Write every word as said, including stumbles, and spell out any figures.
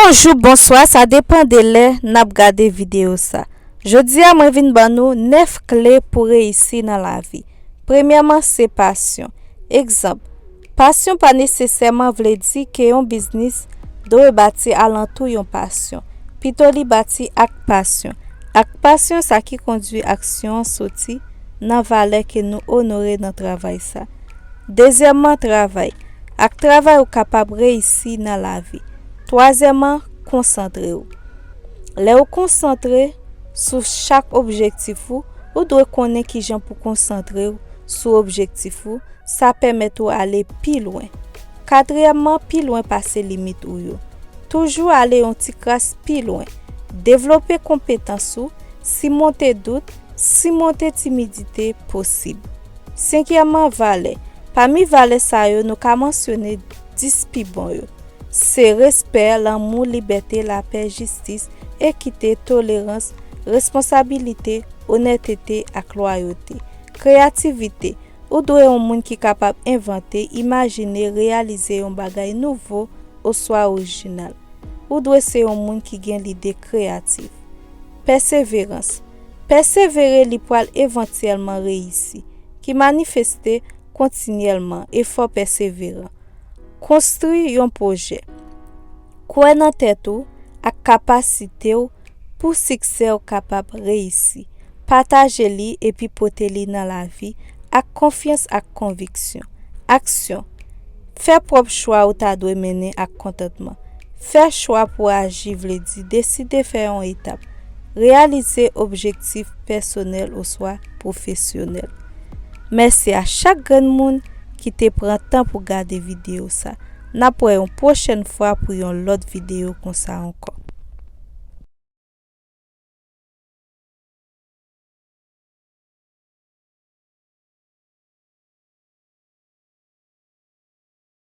Bonjou, bonswa, sa depann de lè n ap gade videyo sa. Jodi a, mwen vin ban nou nèf kle pou reyisi nan lavi. Premyèman, se pasyon. Egzanp, pasyon pa nesesèman vle di ke yon biznis dwe bati alantou yon pasyon. Pito li bati ak pasyon. Ak pasyon, sa ki kondwi aksyon an soti nan valè ke nou onore nan travay sa. Dezyèmman, travay. Ak travay, ou kapab reyisi nan lavi. Twazyèmman, konsantre w. Lè ou konsantre sou chak objektif ou, ou dwe konnen kijan pou konsantre w sou objektif ou, sa pèmèt ou ale pi lwen. Katriyèmman, pi lwen pase limit ou yo. Toujou ale yon ti kras pi lwen. Devlope konpetans ou, simonte dout, simonte timidite posib. Senkyèmman, valè. Pami valè sa yo, nou ka mansyone dis pi bon yo. Se respè, lanmou, libète, lapè, jistis, ekite, tolerans, responsabilite, onètete ak lwayote. Kreyativite. Ou dwe yon moun ki kapab envante, imajine, reyalize yon bagay nouvo oswa orijinal. Ou dwe se yon moun ki gen lide kreyatif. Pèseverans. Pèsevere, li pral evantyèlman reyisi, ki manifeste kontinyèlman, efò pèseveran. Konstwi yon pwojè. Kwè nan tèt ou ak kapasite w pou siksè w kapab reyisi. Pataje li epi pote li nan lavi ak konfyans ak konviksyon. Aksyon. Fè pwòp chwa ou ta dwe mennen ak kontantman. Fè chwa pou aji vle di deside fè yon etap. Reyalize objektif pèsonèl oswa pwofesyonèl. Mèsi a chak grenn moun ki te pran tan pou gade videyo sa. N ap wè yon pwochèn fwa pou yon lòt videyo konsa ankò.